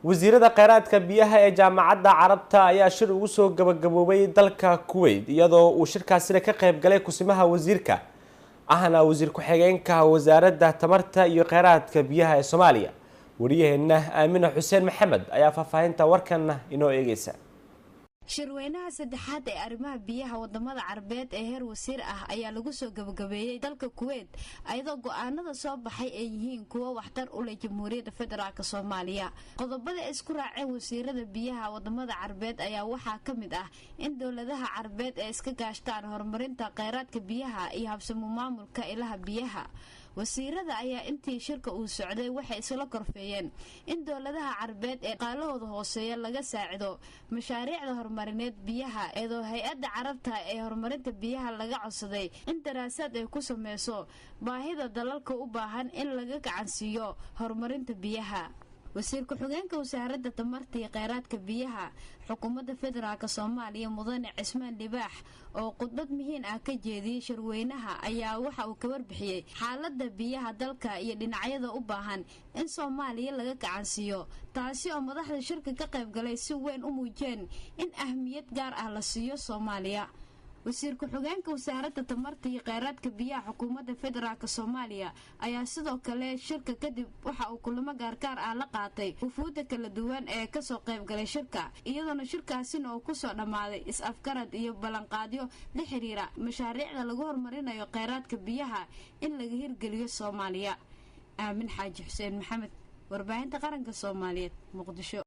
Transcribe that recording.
Wasiirada kheyraadka biyaha ee Jaamacadda Carabta ayaa shir ugu soo gabagaboobay dalka Kuwait, iyadoo uu shirkaasina ka qayb galay kusimaha wasiirka ahna wasiir ku-xigeenka wasaaradda tamarta iyo kheyraadka biyaha ee Soomaaliya. Wariyaheenna Aamina Xuseen Maxamed ayaa faahfaahinta warkanna inoo eegeysa. Shirweynaha saddexaad ee arrimaha biyaha wadamada Carabeed ee heer wasiir ah ayaa lagu soo gabagabeeyey dalka Kuweyt, ayadoo go-aanada soo baxay ay yihiin kuwo waxtar u leh Jamhuuriyadda Federaalk Soomaaliya. Qodobada ay isku raaceen wasiirada biyaha wadamada Carabeed ayaa waxaa ka mid ah in dowladaha Carabeed ay iska gaashtaan horumarinta kheyraadka biyaha iyo habsamo maamulka ilaha biyaha. Wasiirada ayaa intii shirka uu socday waxay isla korfeeyeen in dowladaha Carabeed ee dhaqaalahooda hooseeya laga saacido mashaariicda horumarineed biyaha, iyadoo Hay-adda Carabta ee Horumarinta Biyaha laga codsaday in daraasaad ay ku sameyso baahida dalalka u baahan in laga gacansiiyo horumarinta biyaha. Wasiir ku-xigeenka wasaaradda tamarta iyo kheyraadka biyaha xukuumadda Federaalk Soomaaliya, Mudane Cismaan Dhibaax, oo khudbad muhiim ah ka jeediyey shirweynaha, ayaa waxa uu ka warbixiyey xaalada biyaha dalka iyo dhinacyada u baahan in Soomaaliya laga gacansiiyo, taasi oo madaxda shirka ka qayb galay si weyn u muujiyeen in ahmiyad gaar ah la siiyo Soomaaliya. Wasiir ku-xigeenka wasaaradda tamarta iyo kheyraadka biyaha xukuumadda Federaalk Soomaaliya ayaa sidoo kale shirka kadib waxa uu kulamo gaargaar ah la qaatay wufuudda kala duwan ee kasoo qaybgalay shirka, iyadoona shirkaasina uu kusoo dhammaaday is-afgarad iyo ballanqaadyo la xiriira mashaariicda lagu horumarinayo kheyraadka biyaha in laga hirgeliyo Soomaaliya. Aamin Xaaji Xuseen Maxamed, Warbaahinta Qaranka Soomaaliyeed, Muqdisho.